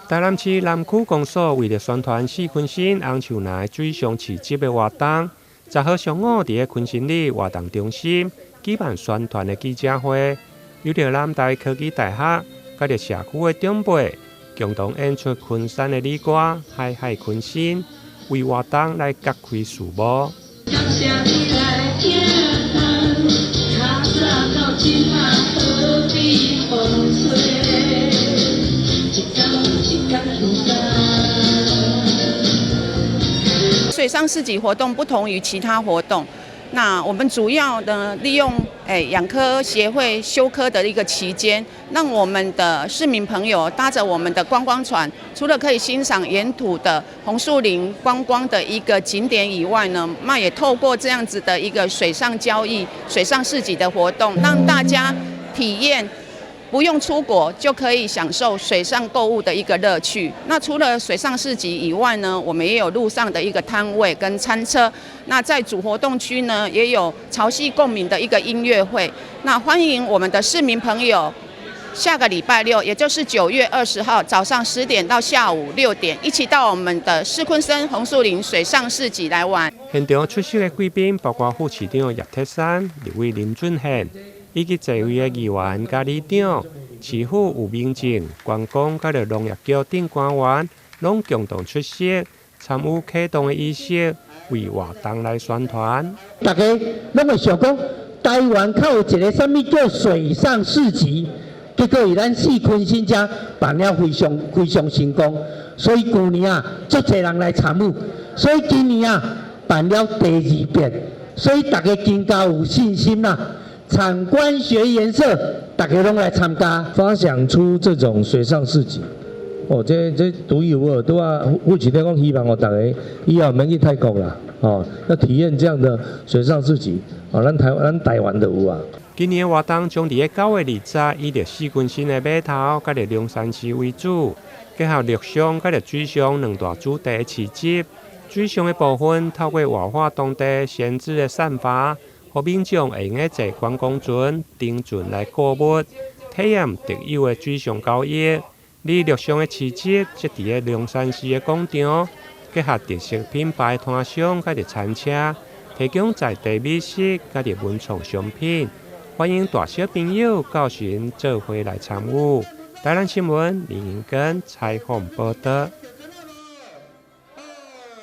台南市南區公所為著宣傳四鯤鯓紅樹林水上市集的活動，10號上午佇咧鯤鯓里活動中心舉辦宣傳的記者會，由著南台科技大學佮著社區的長輩共同演出昆山的禮歌《海海鯤鯓》，為活動來揭開序幕。感謝你來聽，較早到這馬好比風吹，一工一工向前。水上市集活動不同於其他活動，那我們主要呢利用養蚵協會休科的一個期間，讓我們的市民朋友搭着我們的觀光船，除了可以欣賞沿途的紅樹林觀光的一個景點以外呢，那也透過這樣子的一個水上交易、水上市集的活動，讓大家體驗不用出國就可以享受水上購物的一個樂趣。那除了水上市集以外呢，我們也有陸上的一個攤位跟餐車。那在主活動區呢，也有潮汐共鳴的一個音樂會。那歡迎我們的市民朋友，下個禮拜六，也就是9月20號早上10點到下午6點，一起到我們的四鯤鯓紅樹林水上市集來玩。現場出席的貴賓包括副市長葉鐵珊、立委林俊憲，以及濟位的議員佮里長、市府有民政、觀光佮著農業局等官員，攏共同出席參與啟動的儀式，為活動來宣傳。大家攏會想講，台灣較有一个啥物叫水上市集，結果佇咱四鯤鯓遮辦了非常非常成功，所以舊年啊，足濟人來參與，所以今年啊辦了第二遍，所以大家更加有信心啦。產官學研社，大家攏來參加。發想出這種水上市集，哦，這獨一無二，對啊，副市長講希望哦，大家以後免去泰國啦，哦，要體驗這樣的水上市集，哦，咱台灣就有啊。今年活動將佇咧9月20以著四鯤鯓的碼頭，佮著龍山寺為主，結合陸上佮著水上兩大主題的市集。水上的部分透過活化當地閒置的桟筏，予民眾會用得坐觀光船、登船來購物，體驗特有的水上交易。而陸上的市集則佇咧龍山寺的廣場，結合特色品牌攤商佮著餐車，提供在地美食佮著文創商品，歡迎大小朋友到時做伙來參與。台南新聞林英根採訪報導。